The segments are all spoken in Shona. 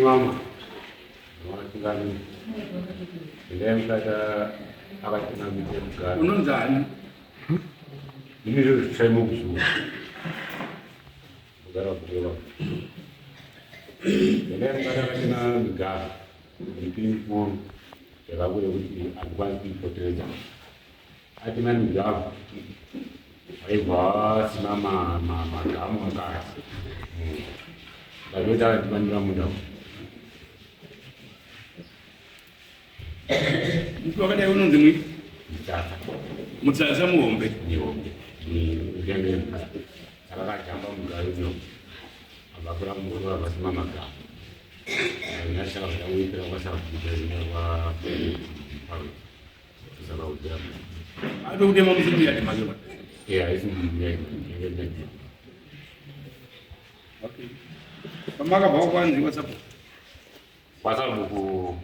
Mama, Unonzani? Ndakachena migaro miti mikuru yakabuda kuti handikwanisi kuipoteredza atina migaro aibva asina magamu mukati ndazvoita akatimanira munda Muti wakadai unonzi mwii? Mutsatsa. Mutsatsa muhombe. Muhombe. Akakajamba mugari uno. Abakura mukuru abasima magamba. Ndashaka kuda kuipira kwasabhuku kwa kusakaudza. Atokutema musimbi yati make. Yeah, isi mumbi. Okay. Pamakabva kwanzi WhatsApp. Kwasabhuku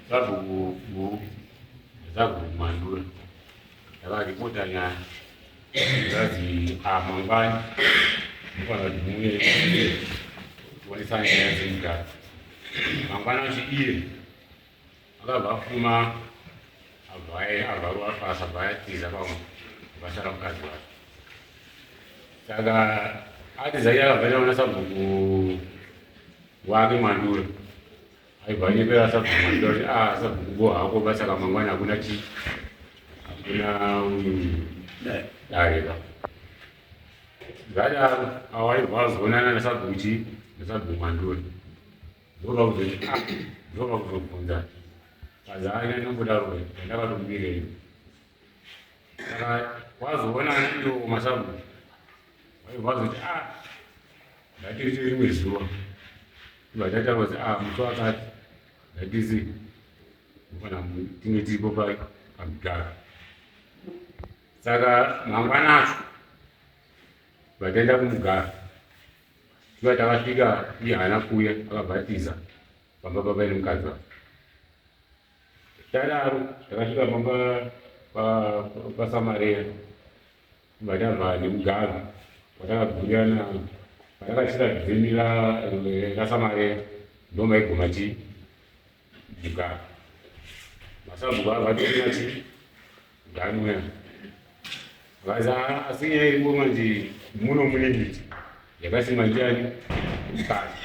sabhuku bu sabhuku mandura. Ndakaripota nyaya. Ndazi ah mangwani mufanira kuti muuye kuonesana nyaya dzemugari. Mangwana acho iye akabva afuma abva abva basa abva atiza pamwe akasara mukadzi wake. Saka atiza iye akabva aenda kuna sabhuku wake Mandura. Aibva anyepera sabhuku Mandura kuti ah sabhuku bo hako basa kamangwana hakuna chi hakuna dare ka. Zvadaro avo aibva azoonana nasabhuku chi nasabhuku Mandura. Ndokakuzoti ah ndokakuzobvunza kazi haana ndombodaro ndakatomumirei. Saka wazoonana iwo masabhuku waibva wazoti ah ngatiite rimwe zuva ibva tataura kuti ah musi wakati ngatisi kana tinge tiripo pamigaro saka mangwana acho vataenda kumugaro tiva takasvika iye haana kuuya akabva atiza pamba papaine mukadzi wake. Tadaro takasvika pamba paSamaria vatavha nemugaro watakagurana patakasvika dzimi raSamaria ndomaiguma chii mugaro masabhuku akatotema chii mugaro uya vakazi asi nyaya iripo manje muno mune miti yakasimwa ndiani mukati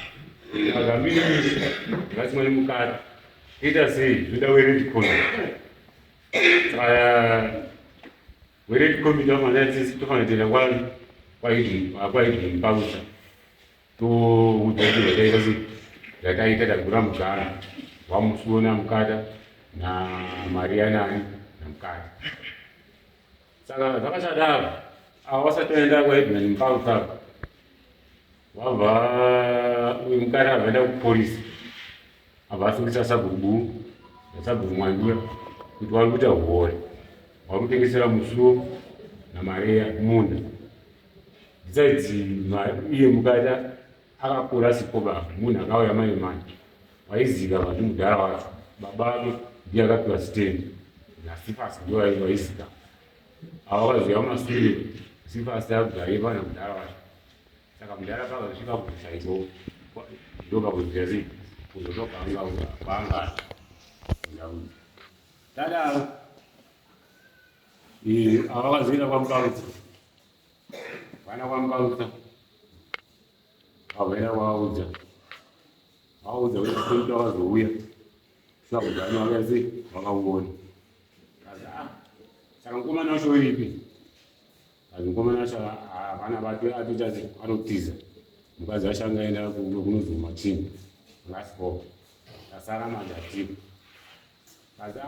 saka mine miti yakasimwa nemukati ita sei zvoda weredi committee saka weredi committee vafanira tisi tofanira kuenda kwani kwaidini pausa toudza kuti zvataita sei zvataita tagura mugano wamusuwo namukata namaria nani namukata saka zvakasadaro ava vasati vaenda kwaedman mupausa vabva uyu mukati abva enda kupolisi abva asungisa sabhuku bu nasabhuku mwandura kuti wari kuita huori wari kutengesera musuwo namaria munda besides iye mukati akakura asipo baba munhu akauya manje manje waiziva vanhu mudhara wacho baba vake ndiye akapiwa sitendi nasifasi ndiwo waiziva ava vakaziva masure sifasi akugare pana mudhara wacho saka mudhara pakazosvika kusaiko ndo pakuziva sei kuzoto kwaanga ndau tadaro ava vakazoenda kwamuparutsa vana kwamuparutsa vavaenda kwavaudza vaudza kuti kuita vakazouya sakugani vakauya sei vakauona saka mukomana wacho uripi asi mukomana wacho hapana vake atoita sei anotiza mukadzi wacho angaenda kunozuma chinhu ngasipo tasara manje atipo asi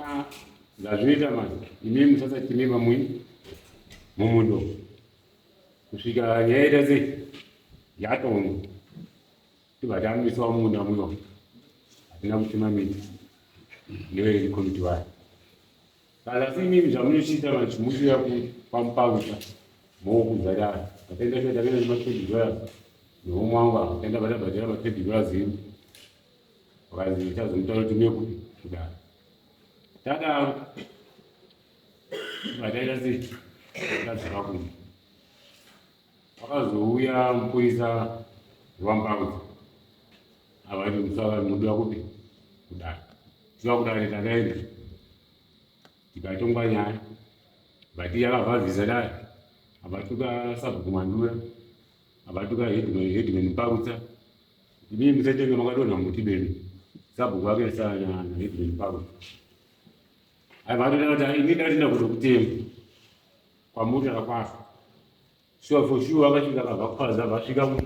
zvazvinoita manje imi musasatime pamwe mumundo kusvika nyaya ita sei yatongwa tibva tamiswa mumunda muno hatina kutema miti nevereri komiti vayo saka asi imimi zvamunochiita manje muchiuya kwamupausa mokuudza daro takaenda shuwa takaenda nema $20 nehomwe wangu apa taenda vatabhadhara ma $20 edu. Vakanzi tichazomutaura kuti uye kupi kudaro. Tadaro vataita sei tadzoka kumba. Vakazouya mupurisa wambaudza avati musava munobuda kupi kudare. Tiva kudare takaenda tikatongwa nyaya but yakavhavhisa dare avatuka sabhuku Mandura avatuka headman Mparutsa Imi musaitenge makadonha muti beni. Sabhuku wake sana na headman Mparutsa. Aiva atoda kuti ini ndatinda kuzokutema kwamuri akakwazvo. Sure for sure akasvika akabva kwaza vasvika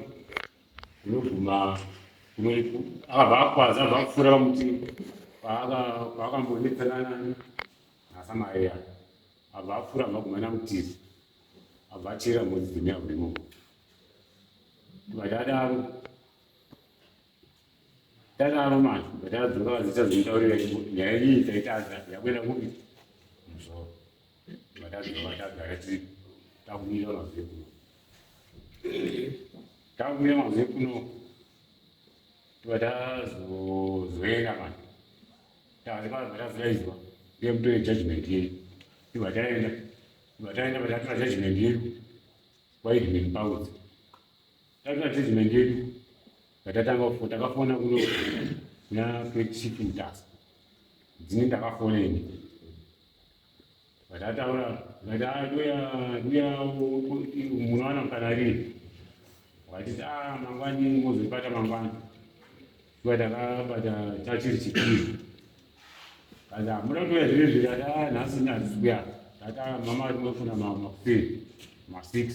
kunoguma akabva akwaza abva apfuura pamuti paakambonetsana nani naSamaria abva apfuura abva aguma namutizi abva achera mhodzi dzemuyabvu imomo Tadaro tadaro manje tadzoka vadzichazomutaurira nyaya iyi taitadza yakuenda kupi musoro vatadzoka tagara tiri takumira mazuva ekuno takumira mazuva ekuno tatazozoenda manje tazivazvaizwa ndiye mutore judgment yedu tibva taenda tibva taenda vatatora judgment yedu kwaEdmund Paudzi. Tatora judgment yedu yatatanga kufona takafona kuno kuna Great Chief Mutasa. Dzini ndakafona ini. Vatataura vakati ah ndoya ndoya munowana mukana rini. Vakatiti ah mangwani mozobata mangwani. Shuwa takabata chachiri chipiri. Kaza hamuna kutoya zviri zviri ati ah nhasi handisi kuya. Tata mama vati mofuna makuseni ma 6.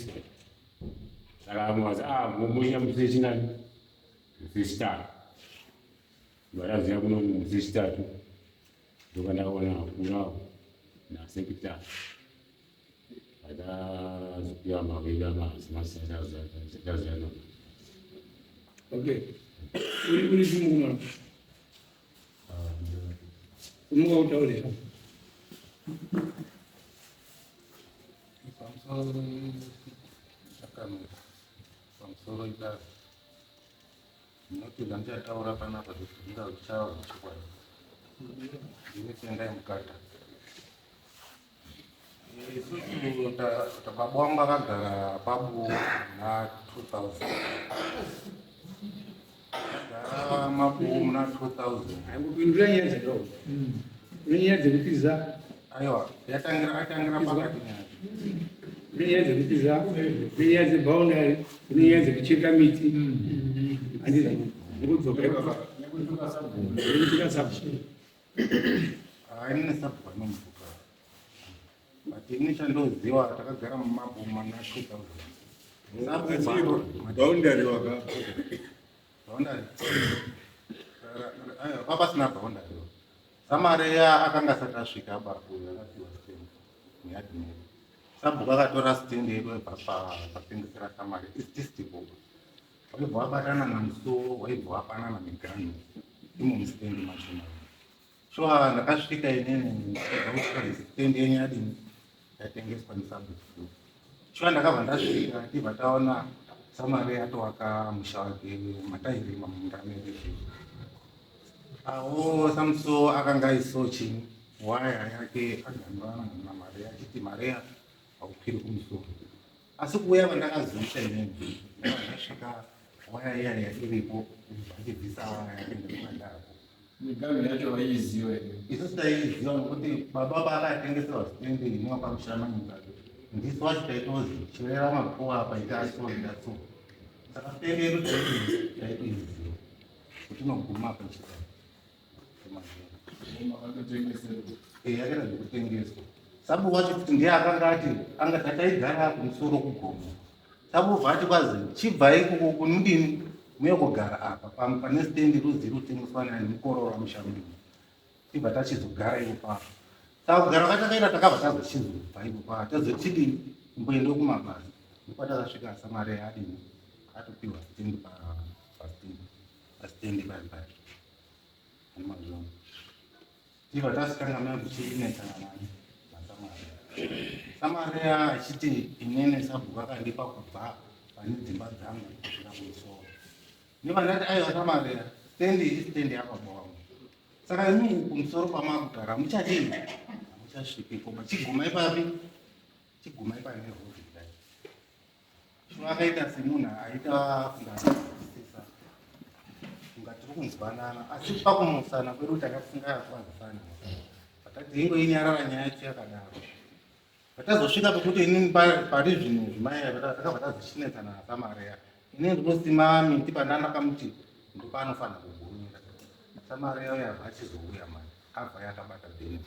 Saka vamwe vati ah moita musi wechingani? Musi wechitatu. Ndakaziva kuno musi wechitatu ndopandakaona akurawo nasekretary. Akazopiwa maviri amazimazazazazazazana. Okay. Uri uri chimukuma. Umuka utaure. Pamusoro chakanaka. Pamusoro idare. Ndinoti zvandichataura panapa zvinoda kuchava chokwadi. Ndini Tendai Mukata. Isusu baba wangu akagara pabu muna 2000. Agara mabu muna 2000. Angopindura nyaya dzakaoma. Une nyaya dzekutiza. Aiwa, yatangira atangira pakati nyaya. Une nyaya dzekutiza, une nyaya dzeboundary, une nyaya dzekucheka miti. Handiti nekudzoka ipapo. Nekutuka sabhuku. Hayi nini sabhuku anomutuka. But ini chandoziwa takagara mumaboma na 2000. Sabhuku boundary waka. Boundary. Ayo papasina boundary. Samaria akanga asati asvika ba uyo akapiwa stand neadmin. Sabhuku akatora stand yedu yebva patengesera Samaria. It's just Waibva wabatana naMusuwo, waibva wapanana miganhu imo musitendi macho imomo. Shuwa ndakasvika inini ndikabva kusvika sitendi yenyu yadini yatengeswa nesabhuku. Shuwa ndakabva ndasvika tibva taona Samari atovaka musha wake matairima munda medu. Awo Samusuwo akanga aiso chini waya yake aganurana naMaria achiti Maria haukwiri kumusoro. Asi kuuya kwandakazoita inini ndakabva ndasvika waya iya iya iripo vachibvisa waya yake ndikandako. Miganhu yacho vaiiziva here? Isusu taiiziva nokuti baba paakatengeserwa sitendi inowa pamushamanyika ndisu wacho taitozi chirera makuwa apa ita so ita so. Saka sitendi yedu taitoiziva kuti inoguma apa ichidai. Eh, yakaita zvekutengeswa. Sabu wacho kuti ndiye akanga ati anga tataigara kumusoro kugomo. Sabu vati kwazi chibvai kunudini muye kugara apa pane stendi ruzi rutengeswa nani mukororo wamushambi. Tibva tachizogara ipo papo. Saka kugara kwatakaita takabva tazochizobva ipo papo tazotidini kumboenda kumabasa. Ndokwatakasvika Samaria adini atopiwa stendi pa pastendi pastendi paya paya. Nemazvo. Tibva tasitanga mai kuchinetsana nani naSamaria. Samaria achiti inini sabhuku akandipa kubva pane dzimba dzangu kusvika kumusoro. Ndibva ndati aiwa Samaria. Stendi iyi stendi yababa wangu. Saka imi kumusoro kwamakugara muchadii? Hamuchasvikiko. Chigumai papi? Chigumai pane road kudai. Zvino akaita semunhu aita kunge anonzwisisa kunga tiri kunzwanana asi pakumusana kwedu tanga tisingakwazisani. Patati ingoinyarara nyaya yacho yakadaro. Patazosvika pekuti inini pari zvinhu zvimai takabva tazochinetsana naSamaria. Inini ndinosima miti pandandakamuti ndopaanofanira kugumira. Samaria uya abva achizouya manje abva yakabata bheni.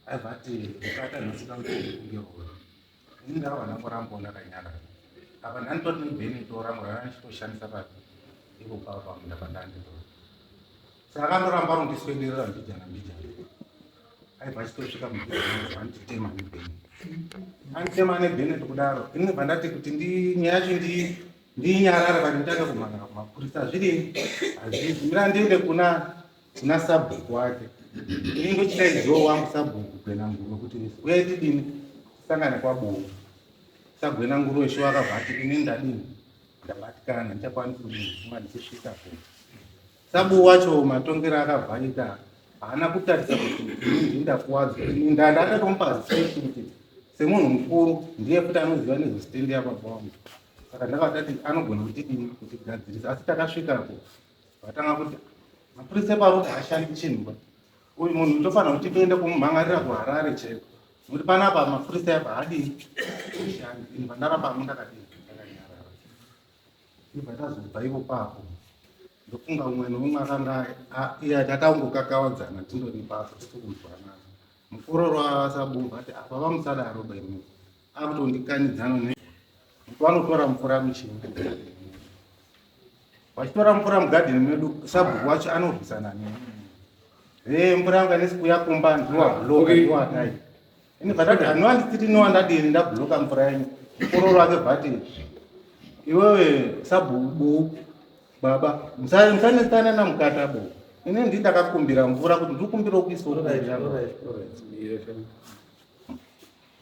Aibva ati mukati anosvika kuti kunge rori. Ini ndakabva ndangoramba ndakanyarara. Apa ndanditori nebheni torangu randanditoshandisa papi ipo papa pamunda pandanditori. Saka akandoramba arondiswederera mbijana mbijana. Aibva achitosvika anditema nebheni. Anditema nebheni kudaro. Ini ndibva ndati kuti nyaya yacho ndiinyarare but nditange kumhanyira kumapurisa. Zvidini? Hazvizi. Mira ndiende kuna sabhuku wake. Ini ndochidaidziwo wangu sabhuku Gwenanguro kuti uyai tidini tisangane kwaBovu. SaGwenanguro ishe wakabva ati ini ndadini ndabatikana ndichakwanisi kudini kunga ndichisvika kuno. Sabu wacho matongero akabva aita haana kutarisa kuti ini ndini ndakuwadzwa. Ini ndakatomupa respect kuti semunhu mukuru ndiye futi anoziva nezvestendi yababa wangu. Saka ndakatati anogona kutidini kutigadzirisa asi takasvikako vatanga kuti mapurisa eparoad haashandi chinhu ba. Uyu munhu tofanira kuti toende kumumhan'arira kuHarare chaiko. Nokuti panapa mapurisa apa haadini hashandi. Ini pandaramba hangu ndakadini ndakanyarara. Ndibva tazobva ipo papo ndofunga umwe neumwe akanga iye takangokakavadzana tindori papo tiri kunzwanana. Mukororo waSabhuku ati apa vamusadaro ba imi akutondikanidzana ne vanotora mvura muchii vachitora mvura mugadheni medu sabhuku wacho anorwisana neni. Ee mvura yangu hainesi kuuya kumba ndiwabloka ndiwadai. Ini bvatati haniwa ndisiti nowa ndadini ndabloka mvura yenyu. Mukororo wake bvati iwewe sabhuku baba musanetsana namukata bo. Ini ndini ndakakumbira mvura kuti ndikumbira kuiswa.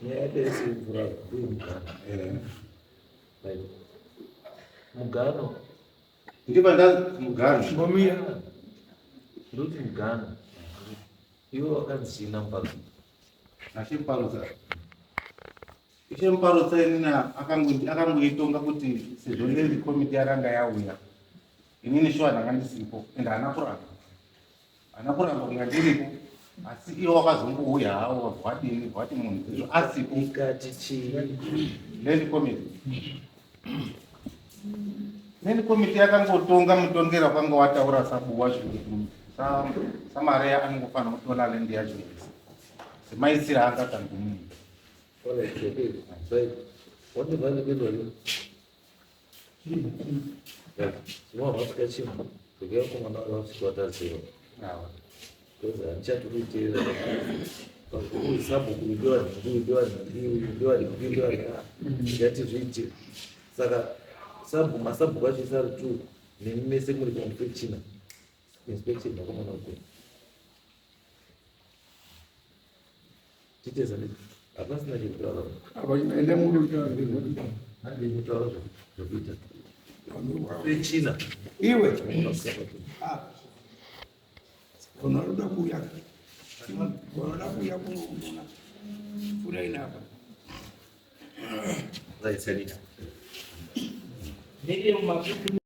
Nyaya yese mvura uyu mugano. Mugano. Ndiba nda mugano. Ngomira. Ndoti mugano. Iwe wakanzi chii naMuparutsa? Nashe Muparutsa. Ishe Muparutsa inini akangoitonga kuti sezvo land committee yakanga yauya. Inini shuwa ndanga ndisipo and haana kuramba. Haana kuramba kunga ndiripo asi iwo wakazongouya hawo wabva wadini wati munhu sezvo asipo. Ikati chii? Land committee. Land committee yakangotonga mutongero wakanga wataura sabu wacho kuti Samaria anongofanira kutora land yacho yese. Semaisiro aanga tangomuita. Alright, okay. Right. What the value is Saka sabhu masabhuku acho isari two nemi mese muri kuinspectiona inspection vakomana uko titeza hapasina chekutaura apa ende munotaura handei kutaura zvekuita pechina iwe unoda kuuya unoda kuuya kunoona pfuura inapa right Sarita Ndiri mumakuti.